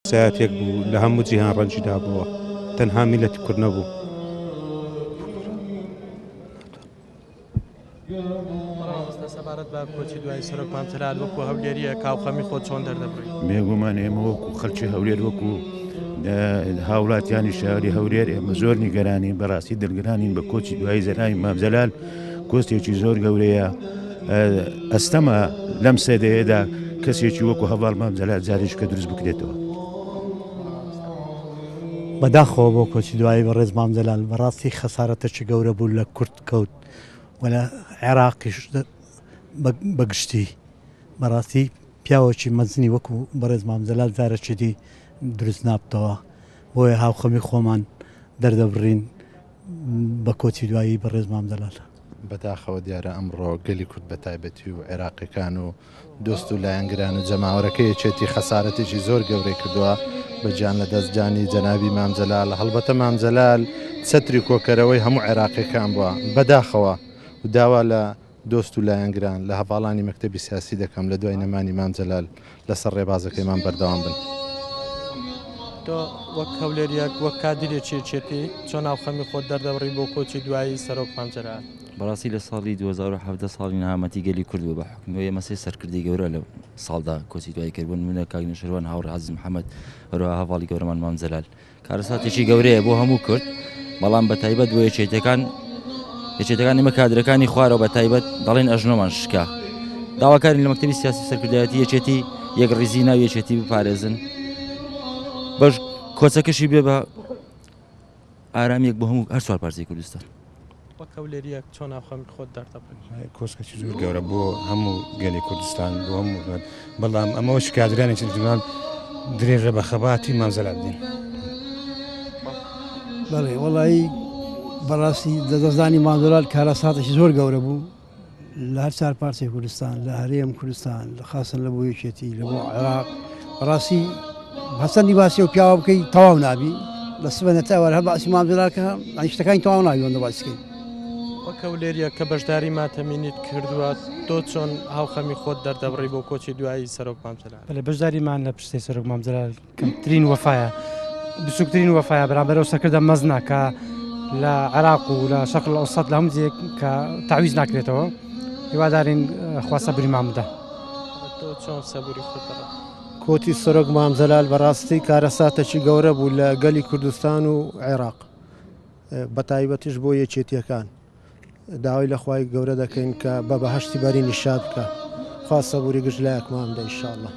کەسایەتیەک بوو لە هەموو جیهان ڕەنجی دابووە تەنها میلەتی کورد نەبوو. سەبارەت بە کۆچی دوای سەرۆک مام جەلال وەکو هەولێرییەک هاوخەمی خۆت چۆن دەردەبڕی؟ بێگومان ئێمە وەکو خەڵکی هەولێر وەکو هاوڵاتیانی شاری هەولێر ئێمە زۆر نیگەرانین بەڕاستی دڵگرانین بە کۆچی دوای زەرای مام جەلال کۆستێکی زۆر گەورەیە ئەستەمە لەم سەدەیەدا کەسێکی وەکو هەڤاڵ مام جەلال جارێکە دروست بکرێتەوە. بەداخەوە بۆ کۆچی دوایی بەڕێز مام جەلال بەڕاستی خەسارەتێکی گەورە بوو لە کورد کەوت و لە عێراقیش بە گشتی بەڕاستی پیاوەکی مەزنی وەکو بەڕێز مام جەلال جارێکی دی دروست نابتەوە بۆیە هاوخەمی خۆمان دەردەبڕین بە کۆچی دوایی بەڕێز مام جەلال. بەداخەوە دیارە ئەمڕۆ گەلی کورد بە تایبەتی و عێراقیەکان و دۆست و لایەنگران و جەماوەرەکەی یەکێتی خەسارەتێکی زۆر گەورەی کردووە بە گیان لە دەست دانی جەنابی مام جەلال، هەڵبەتە مام جەلال چەتری کۆکەرەوەی هەموو عێراقیەکان بووە، بەداخەوە و داوا لە دۆست و لایەنگران، لە هەڤاڵانی مەکتەبی سیاسی دەکەم لە دوای نەمانی مام جەلال لەسەر ڕێبازەکەی مام بەردەوام بن. تۆ وەک هەولێرییەک، وەک کادیرێکی یەکێتی چۆن هاوخەمی خۆت دەردەبڕی بۆ کۆچی دوایی سەرۆک مام جەلال؟ بەڕاستی لە ساڵی 2017 ساڵی نەهامەتی گەلی کورد بوو بە حوکمی ئەوەی ئێمە سێ سەرکردەی گەورە لە ساڵدا کۆچی دوایی کرد بۆ نموونە کاک نەوشیروان هاوڕێ عەزیز محەمەد هەروەها هەڤاڵی گەورەمان مام جەلال کارەساتێکی گەورەیە بۆ هەموو کورد بەڵام بە تایبەت بۆ یەکێتەکان یەکێتەکان ئێمە کادرەکانی خوارەوە بە تایبەت دەڵێن ئەژنۆمان شکا داواکارین لە مەکتەبی سیاسی سەرکردایەتی یەکێتی یەک ڕیزی ناو یەکێتی بپارێزن بەش کۆچەکەشی بێ بە ئارامیەک بۆ هەموو هەر چوار پارچەی کوردستان. وەک هەولێرییەک چۆن هاوخەمی خۆت دەردەبڕی؟ کۆچکەکی زۆر گەورە بۆ هەموو گەلی کوردستان بۆ هەموو بەڵام ئەمەوە کادرانێکی جوان درێژە بە خەباتی مام جەلال بدەین. بەڵێ وەڵایی بەڕاستی لەدەستدانی مام جەلال کارەساتێکی زۆر گەورە بوو لە هەر چار پارچەی کوردستان لە هەرێم کوردستان لە خاصن لە بۆ یەکێتی لە بۆ عێراق بەڕاستی هەسەندی باسی و پیاوە بکەی تەواو نابی لە سبە نەتەوە هەر باسی مام جەلال کە شتەکانی تەواو نابی وەندە باسکەی. وەک هەولێرییەک کە بەشداری ماتەمینیت کردووە، تۆ چۆن هاوخەمی خۆت دەردەبڕی بۆ کۆچی دوایی سەرۆک مام جەلال؟ بەلێ بەشداریمان لە پرسەی سەرۆک مام جەلال کەمترین وەفایە، بچووکترین وەفایە بەرامبەر ئەو سەرکردە مەزنە کە لە عێراق و لە شەرق الئەوسەت لە هەموو جێیەک کە تەعویز ناکرێتەوە. هیوادارین خوا سەبریمان بدا. تۆ چۆن سەبوری خۆت دەڕەخێنی؟ کۆچی سەرۆک مام جەلال بەڕاستی کارەساتێکی گەورە بوو لە گەلی کوردستان و عێراق. بەتایبەتیش بۆ یەکێتیەکان داوای لە خوای گەورە دەکەین کە بە بەهەشتی بەرینی شاد بکا خوا سەبوری گشت لایەکمان بدە ان شاء اللە.